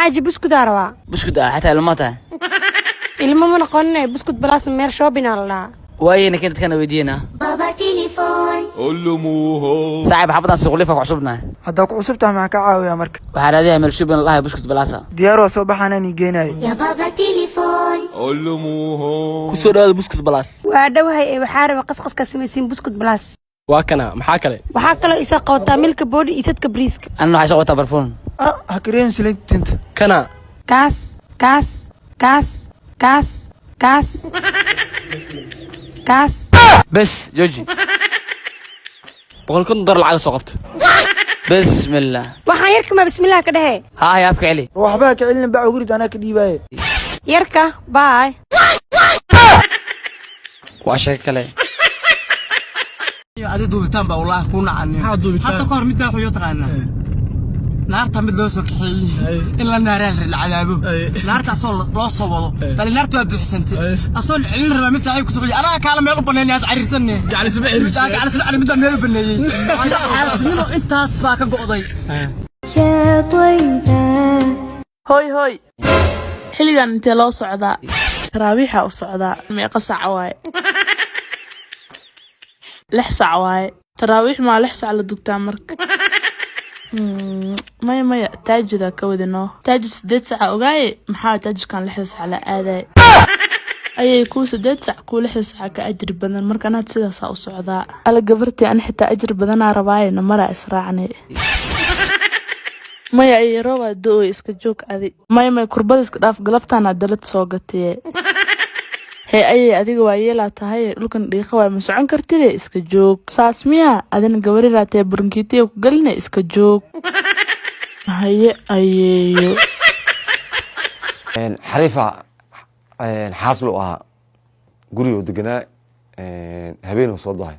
Xaaji, buskudaa rabaa. Buskud ah, xataa ilmo tahay. Ilmo ma noqonine, Buskud Plus meel shopping aa la dhahaa. Waayeyna keen, dadkana weydiiyena. بابا تليفون. Saaxiib, xabadan suuqlifa ku cusubnahay. Haddaa ku cusub tahay, maxaa ka caawiyaa marka? Waxaa raadiyaa meel shopping la dhahay Buskud Plus. Diyaar, waa soo baxaanaan ii geenaayo. يا بابا تليفون. Kusoo dhawaada Buskud Plus. Waa dhowahay ee waxaa raba qasqaska samaysiin Buskud Plus. Waa kana, maxaa kale? Waxaa kaloo isoo qabataa Milka Body iyo sadka briiska. Anna waxay soo wataa barfuun. Ah, ha kareem saliidtinta. Kana. Kaas, kaas, kaas, kaas, kaas, kaas. Bes, jooji. $150 lacaga soo qabta. Bismillah. Waxaan yarka maa bismillaah ka dhehe. Haa hay, afka celi. Waxba ha ka celinin, bac ugurid, anaa ka dhiibaaye. Yarka, bye. Waa sheeko kale. Adi duubitaan baa wallaahi kuu nacani. Hadda ka hor mid baa wuxuu taqaanaa naarta mid loo soo kaxeeyey in la naaraa la cadaabo, naarta asoo loo soo wado bal naarta waa buuxsantay, asoo la celin rabaa, mid saaxiib ku soo anaa kaala meel u baneeyay, as cariirsanne gacalisba mid baa meel u baneeyey. Xaalasnimo intaas baa ka go'day. يا طيبة. Hooy hooy, xilligan intee loo socdaa? Taraawiixa u socdaa. Meeqa sac waaye? 6 sac waaye. Taraawiix maa 6 sac la dugtaa marka? Maya maya, taajudaa ka wadinoo taajud 8 saca ogaaye. Maxaa taajudkan 6da sac la aaday? Ayay kuu 8 sac, kuu 6da saca ka ajri badan. Marka anaad sidaasaa u socdaa. Ala gabartii, ani xitaa ajri badanaa rabaaye, namaraa israacnay. Maya ay, roobaa do-oy, iska joog adi. Maya maya, kurbada iska dhaaf, galabtaanaa dalad soo gatiye. Hee ayay, adiga waa yeelaa tahay, dhulkan dhiiqa waay, ma socon kartide, iska joog. Saas miya? Adina gabariraatee, burunkiitiya ku geline, iska joog. Haye ayeeyo. Xariifa xaaslu ahaa, guriga deganaa. Habeenuu soo dahay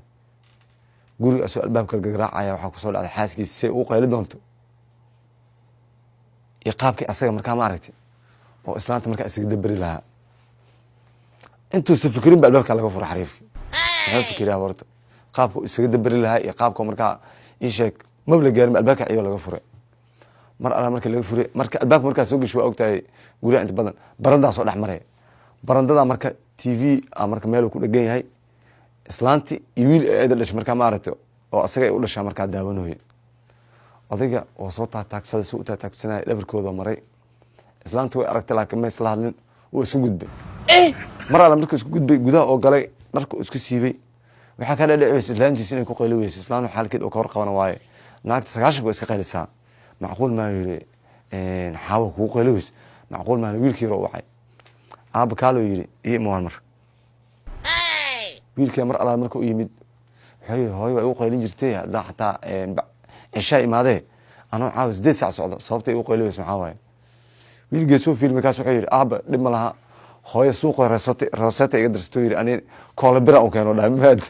guriga, asoo albaabka garaacaya waxaa kusoo dhacday xaaskiisa say ugu qayli doonto iyo qaabkii asaga markaa ma aragtay oo islaanta markaa isaga daberi lahaa. Intuusa fikirin ba albaabka laga fura. Xariifkii muxuu fikiriyaa horta? Qaabka uu isaga daberi lahaa iyo qaabka markaa ii sheeg maba la gaarin ba albaabka ciyo laga furay. Mar alla marka laga furay, marka albaabka markaa soo gesho, waa ogtahay guryaha inta badan barandaa soo dhex maraya. Barandadaa marka TV a marka meel uu ku dhegan yahay, islaanti iyo wiil ay eeda dhashay markaa maaragtay oo asaga ay u dhashaa markaa daawanooye. Odayga oo soo taataagsaday, si u taataagsanaya dhabarkooda maray. Islaanta way aragtay, laakiin ma isla hadlin, wuu isku gudbay. Mar alla markuu isku gudbay, gudaha oo galay, dharka uu isku siibay, waxaa ka dhadhici islaantiisa inay ku qayli weyso. Islaan xaalkeed oo ka warqabana waaye, naagta 90-ka waa iska qaylisaa. Macquul maa yiri, xaawa kugu qayli weyse, macquul maa. Wiilkii yaro wacay. Aaba kaaloo yiri, iyo imawaan mar wiilkii. Mar allaal marka u yimid, wuxuu yiri, hooyo waa igu qaylin jirtay, haddaa xataa cishaa imaadee, anoo caawa 8 saac socdo, sababta igu qayli weyse maxaa waaye? Wiilgee soo fiil markaas wuxuu yidhi, aaba dhib ma laha, hooyo suuqa rooseta iga dirsato, yidhi ani koole bira u keeno dhahay maad.